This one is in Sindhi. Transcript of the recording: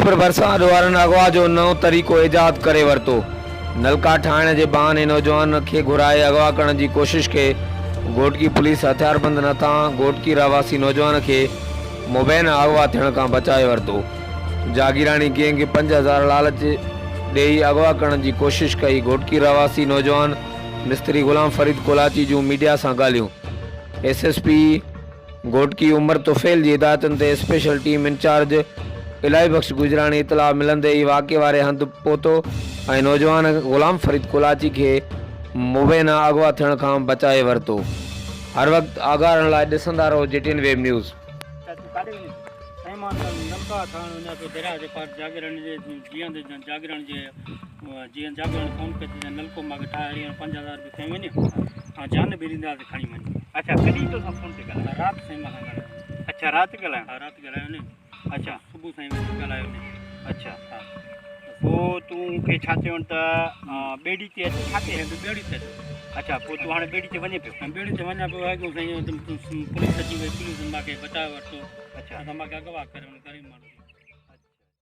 خيرپور ڀرسان ڏوهارين اغوا جو نئون طريقو ايجاد ڪري ورتو، نلڪا ٺاهڻ جي بهاني نوجوان کي گهرائي اغوا ڪرڻ جي ڪوشش کي گهوٽڪي پوليس هٿياربندن هٿان گهوٽڪي رهواسي نوجوان کي مبينا اغوا ٿيڻ کان بچائي ورتو، جاگيراڻي گينگ 5000 لالچ ڏئي اغوا ڪرڻ جي ڪوشش ڪئي، گهوٽڪي رهواسي نوجوان مستري غلام فريد ڪولاچي جون ميڊيا سان ڳالهيون، S S P. Ghotki Umar Tufail جي هدايتن تي اسپيشل ٽيم انچارج الاهي بخش گجراڻي اطلاع ملندي ئي واقعي واري هنڌ پهتو ۽ نوجوان غلام فريد ڪولاچي کي مبينا اغوا ٿيڻ کان بچائي ورتو. هر وقت آگاهه رهڻ لاء ڏسندا رهو جي ٽي اين ويب نيوز. سائين مان نلڪا ٺاهڻ وڃان پيو درياء جي پار جاگيراڻي جي جيئندي جاگيراڻي جي جيئن جاگيراڻي فون ڪئي ته نلڪو مان کي ٺاهي ڏي 5000 روپيه کڻي وڃ ۽ جان به ڏينداسين کڻي وڃ. اڇا ڪڏهن تو سان فون تي ڳالهايو؟ رات سائين مان سان ڳالهايو. اڇا رات ڳالهايو؟ ها رات ڳالهايو ني. اڇا صبح سائين وري ڳالهايو ني. اڇا ها پوء تون مون کي ڇا چيو ته ٻيڙي تي اچ ڇا تي؟ ٻيڙي تي اچ. اڇا پوء تون هاڻي ٻيڙي تي وڃين پيو؟ ٻيڙي تي وڃان پيو اڳيون سائين پوليس اچي وئي پوليس مان کي بچائي ورتو. اڇا اسان مان کي اغوا ڪري غريب ماڻهو.